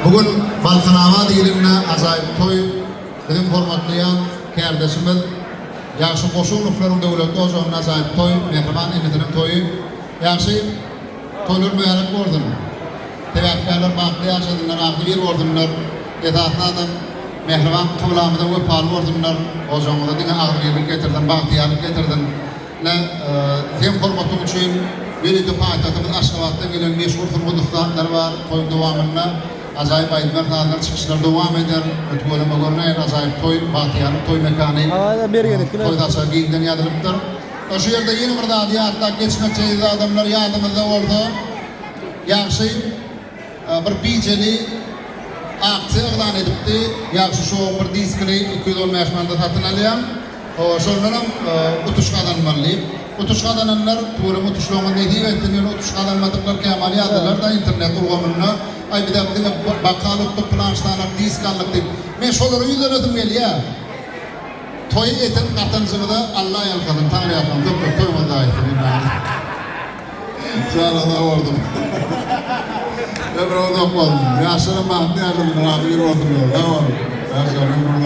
Bu gün Balkanabat ilinde ajaýyp toý, biziň hormatlaýan kärdeşimiz Ýagşy Goşunowlaryň döwletli ojagynda ajaýyp toý, mähriban inisiniň toýy. Ýagşy, toýlar mübärek bolsun! Sebäpkärler bagtly ýaşasynlar, agzybir bolsunlar! Esasy zadam, mähriban kyblamyza wepaly bolsunlar, ojagyňyza diňe agzybirlik getirsin, bagtyýarlyk getirsin! Ine, seň hormatyň üçin ýörite paýtagtymyz Aşgabatdan gelen meşhur sungat ussatlary bar. Toýuň dowamynda ajaýyp aýdymlar, sazlar, çykyşlar dowam eder. Tüweleme görnäýen ajaýyp toý, bagtyýarlyk toý mekany. Toý saçagy giňden ýazylypdyr. Şu ýerde ýene bir zady ýatlap geçmekçi eziz adamlar, ýadyňyzda bolsa, ýagşy bir bijeli aksiýa yglan edipdi. Ýagşy şowyň bir diskini 215 manada satyn alýaň. Hawa, şondanam utuş gazanmaly diýip. Utuş gazananlar, tüweleme utuşlaryňyz nesip etsin, ýöne utuş gazanmadyklar kämal ýazdylar-da internet ulgamynda, aý bizem diňe bokal utduk, pylan ştanak disk aldyk diýip. Men şolara ýüzlenesim gelýär. Toýy eten gatanjyňyza Alla ýalkasyn, Taňryýalkasyn, köp köp toýuňyz daýysyn. Janyň sag bolsun. Ömrüň uzak bolsun. Ýaşlaram bagtly ýaşasynlar, agzybir bolsunlar. Sag boluň. Ýaşlar ömrüň uzak.